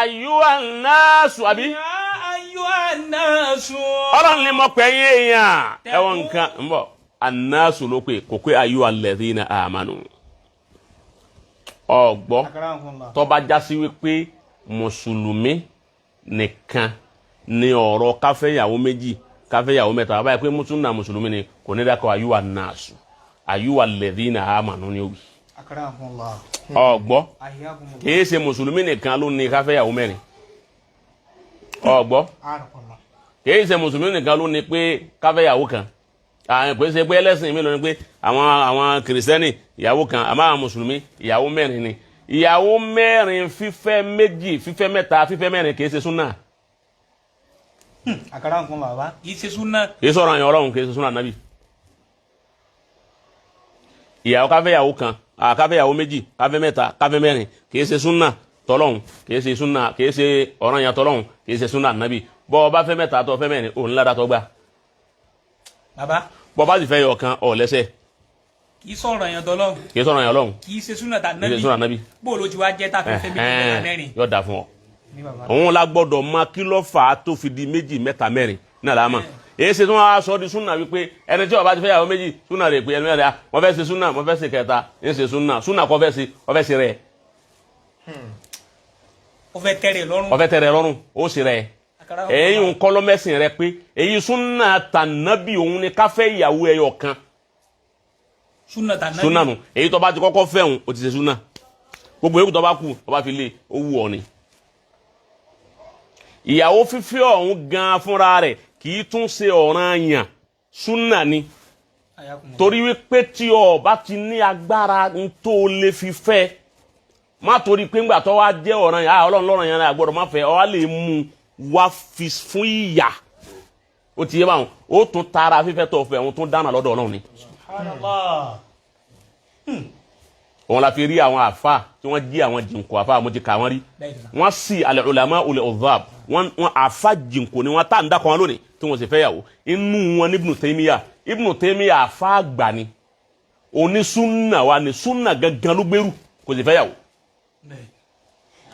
ayyuhan nasu àbí. يا أيها الناس. Ọlọ́run ni mo pè yín èèyàn. Ẹ̀wọ̀n nǹkan ń bọ̀, annasu ló pè, kò pé ayyuhal ladhina amanu. Ọ̀gbọ́? Akramakumullah. Tó bá jásí wípé mùsùlùmí nìkan ni ọ̀rọ̀ káfẹ́yàwó méjì, káfẹ́yàwó mẹ́ta, bàbá yẹ pé mùsùlùmí náà mùsùlùmí ni, kò ní dákọ̀ ayyuhan nasu, ayyuhal ladhina amanu ni ó wí. Akramakumullah. Ọ̀gbọ́? Ahyakumullah. Kìí ṣe mùsùlùmí nìkan ló ní káfẹ́yàwó mẹ́rin. Ọ̀gbọ́? Akramakumullah. Kìí ṣe mùsùlùmí nìkan ló ní pé káfẹ́yàwó kan. Àwọn kò ṣe pé ẹlẹ́sìn mi ló ní pé àwọn kìrìsìtẹ́nì ìyàwó kan, àmọ́ àwọn mùsùlùmí ìyàwó mẹ́rin ni. Ìyàwó mẹ́rin, fífẹ́ méjì, fífẹ́ mẹ́ta, fífẹ́ mẹ́rin, kìí ṣe súnà. Akramakumullah baba. Kì í ṣe súnà. Kìí sọ̀rọ̀ àyàn Ọlọ́run, kìí ṣe súnà nábì. Ìyàwó káfẹ́yàwó kan, káfẹ́yàwó méjì, káfẹ́ mẹ́ta, káfẹ́ mẹ́rin, kìí ṣe súnà tọ́lọ́hun, kìí ṣe súnà, kìí ṣe ọ̀ranyàn tọ́lọ́hun, kìí ṣe súnà nábì. Bọ́ ọ bá fẹ́ mẹ́ta tó fẹ́ mẹ́rin, òun ládàá tó gbà. Bàbá. Bọ́ bá sì fẹ́ yọ kan, ọ̀ lẹ́sẹ̀. Kì í sọ̀rọ̀ yẹn tọ́lọ́. Kìí sọ̀rọ̀ àyàn Ọlọ́run. Kì í ṣe súnà tà Kìí ṣe nábì. súnà nábì. Bó ló ti wá jẹ́ tá a fi fẹ́ méjì, mẹ́ta, mẹ́rin? Yóò dà fún ọ. Ní baba. Òun la gbọ́dọ̀ mọ kí ló fà á tó fi di méjì, mẹ́ta, mẹ́rin náà la mọ̀. Èyí ṣe tí wọ́n á sọ di súnà wípé ẹni tí ó bá ti fẹ́ yàwó méjì, súnà rè pé ẹni mẹ́rin, wọ́n fẹ́ ṣe súnà, wọ́n fẹ́ ṣe kẹta, ń ṣe súnà. Súnà kọ́ fẹ́ ṣe, wọ́n fẹ́ ṣe rẹ̀. Ó fẹ́ tẹ́rẹ̀ lọ́rùn. Wọ́n fẹ́ tẹ̀rẹ̀ lọ́rùn, ó ṣe rẹ̀. Èyí ń kọ́ lọ́mẹ́sìn rẹ pé èyí súnà tànàbí òun ni ká fẹ́ ìyàwó ẹyọ kan. Súnà tà nábì. Súnà nù. Èyí tó bá ti kọ́kọ́ fẹ́ òun, ó ti ṣe súnà. Gbogbo èyí tó bá kù, tó bá fi lé, ó wù ọ́ ni. Ìyàwó fífẹ́ ọ̀hún gan fúnra rẹ̀ kì í tún ṣe ọ̀ranyàn, súnà ni. Ayakumullah. Torí wípé tí o bá ti ní agbára ń tó lè fi fẹ́, má torí pé ńgbà tó wá jẹ́ ọ̀ranyàn, ah, Ọlọ́run lọ́ranyàn yẹn àgbọ̀dọ̀ má fẹ́ ọ wá lè mú wá fi fún ìyà. Ó ti yé báwọn, ó tún tara fífẹ́ tó fẹ́ òun tún dáná lọ́dọ̀ Ọlọ́run ni. Subhanallah. Òun la fi rí àwọn àfa tí wọ́n jí àwọn jìnkò àfa, mo ti kà wọ́n rí. Wọ́n sì al-ulama ul-udhab, wọ́n àfa jìnkò ni wọ́n tá n dákọ̀ wọn lónìí tí wọ́n sì fẹ́ yàwó. Inú wọn ní Ibn Taymiyyah. Ibn Taymiyyah àfa àgbà ni, onísúnà wa ni, súnà gangan ló gbèrú, kò sì fẹ́ yàwó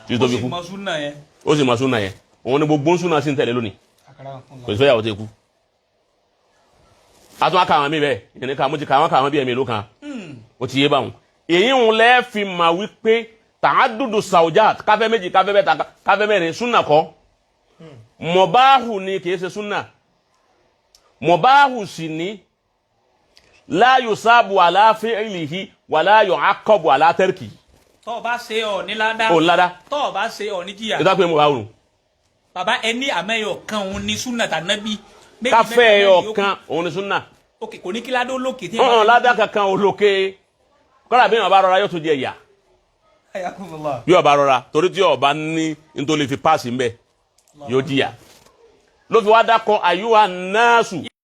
títí tó Ó fi sì kú. mọ súnà yẹn. Ó sì mọ súnà yẹn. Òun ni gbogbo súnà sì ń tẹ̀lé lónìí. Kò sì fẹ́ yàwó tó kú. A tún wá ka àwọn mi bẹ́ẹ̀ ìyẹn ní ká mo ti ka àwọn bí ẹ̀mí ló kan. Ó ti yé báwọn. Èyí ń lẹ́ fi mà wípé tààdùdù sàwùját, káfẹ́ méjì, káfẹ́ mẹ́ta, káfẹ́ mẹ́rin, súnà kọ́, mọ̀báhù ni, kìí ṣe súnà. Mọ̀báhù sì ní la yusabu ala fi'lihi wala yu'aqqabu ala tarki. Tọ́ ọ bá ṣe, ọ ní ládá. Ó ńlá. Tọ́ ọ bá ṣe, ọ ní jìyà. Ìdá pé mọ̀báhù nù. Bàbá, ẹni àmẹ́yọ̀ kan òun ní súnà tà nábì. Méjì, káfẹ́ mẹ́ta, mẹ́rin ẹyọ yòókù. kan òun ni súnà. Ok, kò ní kí ládó lókè tí. Ọ̀hún ládá kankan olókè kọ́lá. Bí wọn bá rọra, yóò tún jẹ ìyà. Ayakumullah. Bí ọba rọra, torí tí ọba ní nítorí fi páàsì ńbẹ, yóò jìyà. Ló fi wá dákọ àyùwà náàsù.